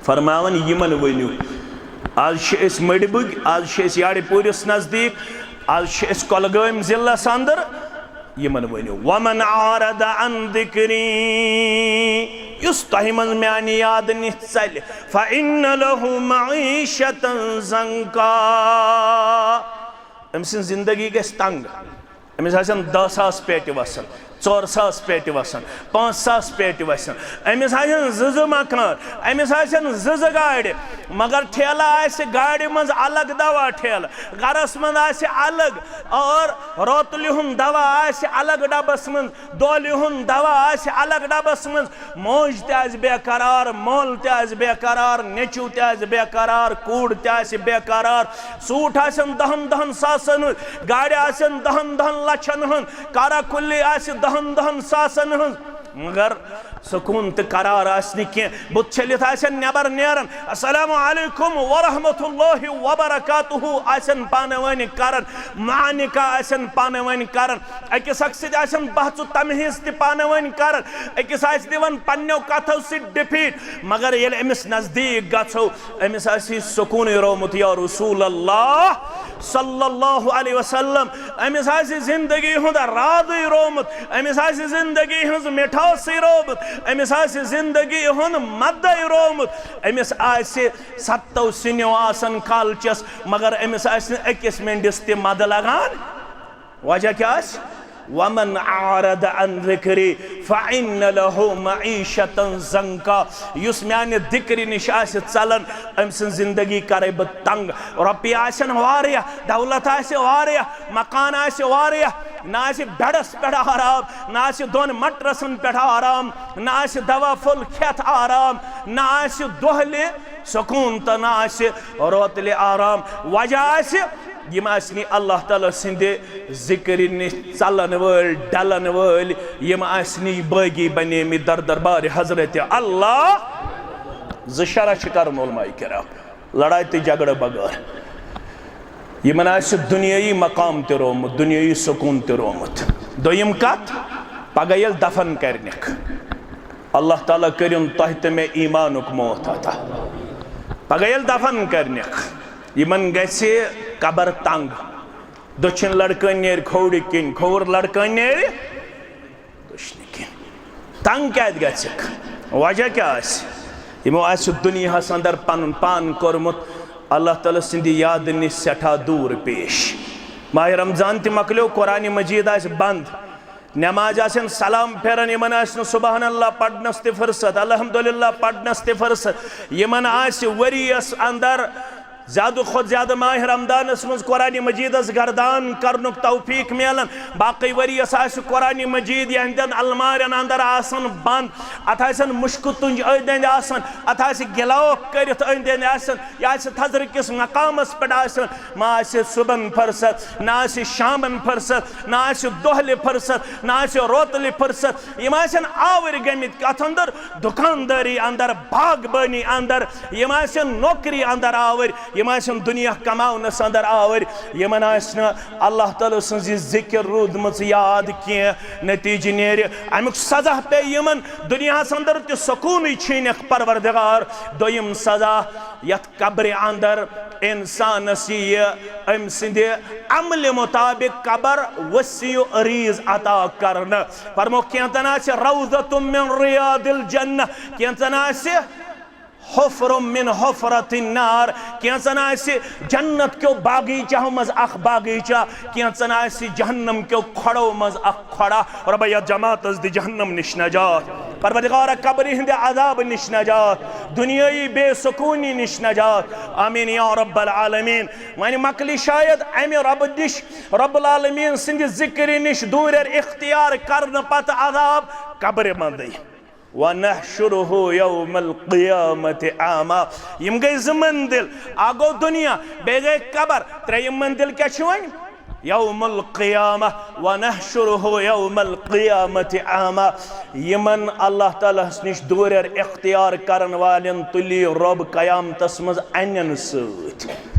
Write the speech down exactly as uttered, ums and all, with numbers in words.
فرماوان، یِمن ؤنِو، از چھِ أسۍ مٔڈِ بُگۍ، از چھِ أسۍ یارِ پوٗرِس نزدیٖک، از چھِ أسۍ کۄلگٲمۍ ضلعس اندر، یِمن ؤنِو، ومن اعرض عن ذکری، یُس تۄہہِ منٛز میانہِ یاد نِتھ ژلہِ، فإن له معیشة ضنکا، أمۍ سٕنٛز زندگی گژھِ تنگ۔ أمِس آسن دَہ ساس پیٹہِ وَسان، ژور ساس پیٹہِ وَسان، پانٛژھ ساس پیٹہِ وَسان۔ أمِس آسن زٕ زٕ مکان، أمِس آسن زٕ زٕ گاڑِ، مگر ٹھیلہٕ آسہِ گاڑِ منٛز الگ دوا ٹھیلہٕ، گرس منٛز آسہِ الگ، اور روتلہِ ہُنٛد دوا آسہِ الگ ڈبس منٛز، دولہِ ہُنٛد دوا آسہِ الگ ڈبس منٛز۔ موج تہِ آسہِ بے قرار، مول تہِ آسہِ بے قرار، نیٚچو تہِ آسہِ بے قرار، کوٗر تہِ آسہِ بے قرار۔ سوٗٹ آسن دَہن دَہن ساسن ہٕنٛز، گاڑِ آسن دَہن دَہن لچھن ہٕنٛز، کارا کُلی آسہِ دَہن دَہن ساسن ہٕنٛز، مگر سکوٗن تہٕ قرار آسہِ نہٕ کینٛہہ۔ بُتھ چھٔلِتھ آسن نٮ۪بر نیران، السلام علیکم ورحمۃ اللہ وبرکاتہ آسن پانہٕ ؤنۍ کران، معانقہ آسن پانہٕ ؤنۍ کران، أکِس اکھ سۭتۍ آسن بحث و تمحیص تہِ پانہٕ ؤنۍ کران، أکِس آسہِ دِوان پننیو کتھو سۭتۍ ڈِفیٖٹ، مگر ییٚلہِ أمِس نزدیٖک گژھو، أمِس آسہِ سکوٗنٕے رومُت۔ یا رسول اللہ صلی اللہ علیہ وسلم، أمِس آسہِ زندگی ہُنٛد رازٕے رومُت، أمِس آسہِ زندگی ہٕنٛز مِٹھاسٕے رومُت، أمِس آسہِ زندگی ہُنٛد مزٕے رومُت، أمِس آسہِ ستو سِنیو آسان کالچس، مگر أمِس آسہِ نہٕ أکِس مِنٹس تہِ مزٕ لگان۔ وجہ کیٛاہ آسہِ؟ ومن اعرض عن ذکری فإن له معیشة ضنکا۔ یُس میانہِ ذکرِ نِش آسہِ ژلان، أمۍ سٕنٛز زندگی کرے بہٕ تنگ۔ رۄپیہِ آسن واریاہ، دولت آسہِ واریاہ، مکان آسہِ واریاہ، نہ آسہِ بیڈس پٮ۪ٹھ آرام، نہ آسہِ دۄن مٹرسن پٮ۪ٹھ آرام، نہ آسہِ دوا پھوٚل کھٮ۪تھ آرام، نہ آسہِ دۄہلہِ سکوٗن تہٕ نہ آسہِ روتلہِ آرام۔ وجہ آسہِ، یِم آسہِ نہٕ اللہ تعالیٰ سٕنٛدِ ذِکرِ نِش ژلن وٲلۍ، ڈلن وٲلۍ، یِم آسہِ نہٕ باغی بنیمٕتۍ در دربارِ حضرت اللہ۔ زٕ شرح چھِ کران علماء کرام، لڑایہِ تہٕ جھگڑٕ بغٲر۔ یِمن آسہِ دُنیٲیی مقام تہِ رومُت، دُنیٲیی سکوٗن تہِ رومُت۔ دوٚیِم کتھ، پگاہ ییٚلہِ دفن کرنکھ، اللہ تعالیٰ کٔرِن تۄہہِ تہٕ مےٚ ایٖمانُک موت عطا۔ پگاہ ییٚلہِ دفن کرنکھ، یِمن گژھِ قبر تنگ۔ دٔچھِنۍ لڑکٲنۍ نیرِ کھوورِ کِنۍ، کھووُر لڑکٲنۍ نیرِ دٔچھنہِ کِنۍ۔ تنگ کیٛازِ گژھکھ؟ وجہ کیٛاہ آسہِ؟ یِمو آسہِ دُنیاہس اندر پنُن پان کوٚرمُت اللہ تعالیٰ سٕنٛدِ یادٕ نِش سٮ۪ٹھاہ دوٗر پیش۔ ماہِ رمضان تہِ مۄکلیو، قرآنِ مجیٖد آسہِ بنٛد، نماز آسن سلام پھیران، یِمن آسہِ نہٕ سبحان اللہ پرنس تہِ فرصت، الحمدللہ پرنس تہِ فرصت۔ یِمن آسہِ ؤریس اندر زیادٕ کھۄتہٕ زیادٕ ماہِ رمضانس منٛز قرآنِ مجیٖدس گردان کرنُک توفیق میلان۔ باقٕے ؤریس آسہِ قرآنِ مجیٖد یِہنٛدٮ۪ن المارٮ۪ن اندر آسان بنٛد، اتھ آسن مُشکہٕ تُنجۍ أنٛدۍ أنٛدۍ آسان، اتھ آسہِ گِلاف کٔرِتھ أنٛدۍ أنٛدۍ آسان، یہِ آسہِ تھزرٕ کِس مقامس پٮ۪ٹھ آسان، ما آسہِ صُبحن فرصت، نہ آسہِ شامن فرصت، نہ آسہِ دۄہلہِ فرصت، نہ آسہِ روتلہِ فرصت۔ یِم آسن آوٕرۍ گٔمٕتۍ کتھ اندر؟ دُکاندٲری اندر، باغبٲنی اندر، یِم آسن نوکری اندر آوٕرۍ، یِم آسن دُنیا کماونس اندر آوٕرۍ، یِمن آسہِ نہٕ اللہ تعالیٰ سٕنٛز یہِ ذِکر روٗدمٕژ یاد کینٛہہ۔ نتیٖجہٕ نیرِ، امیُک سزا پیٚیہِ یِمن، دُنیاہس اندر تہِ سکوٗنٕے چھیٖنکھ پروردگار۔ دوٚیِم سزا، یتھ قبرِ اندر انسانس ییہِ أمۍ سٕنٛدِ عملہِ مطابق قبر وسیع و عریض عطا کرنہٕ۔ فرمو، کینٛژن آسہِ روضۃ من ریاض الجنہ، کینٛژن آسہِ حفر من حفرات النار، کینٛژن آسہِ جنت کیو باغیچہو منٛز اکھ باغیچہ، کینٛژن آسہِ جہنم کیو کھۄڑو منٛز اکھ کھۄڑا۔ رۄبہ، یتھ جماعتس دِ جہنم نِش نجات۔ پروردگارا، قبرِ ہٕنٛدِ عذاب نِش نجات، دُنیٲیی بے سکوٗنی نِش نجات۔ آمین یا رب العالمین۔ وۄنۍ مۄکلہِ شاید امہِ رۄبہٕ نِش، رب العالمین سٕنٛدِ ذِکرِ نِش دوٗرٮ۪ر اختیار کرنہٕ پتہٕ عذاب قبرِ منٛزٕے۔ ونحشره یوم القیامة اعمی۔ یِم گٔے زٕ منزل، اکھ گوٚو دُنیا، بیٚیہِ گٔے قبر۔ ترٛیٚیِم منزل کیٛاہ چھِ وۄنۍ؟ یوم القیامہ، ونحشره یوم القیامة اعمی۔ یِمن اللہ تعالیٰ ہس نِش دوٗرٮ۪ر اختیار کرن والٮ۪ن تُلی رۄب قیامتس منٛز انٮ۪ن سۭتۍ۔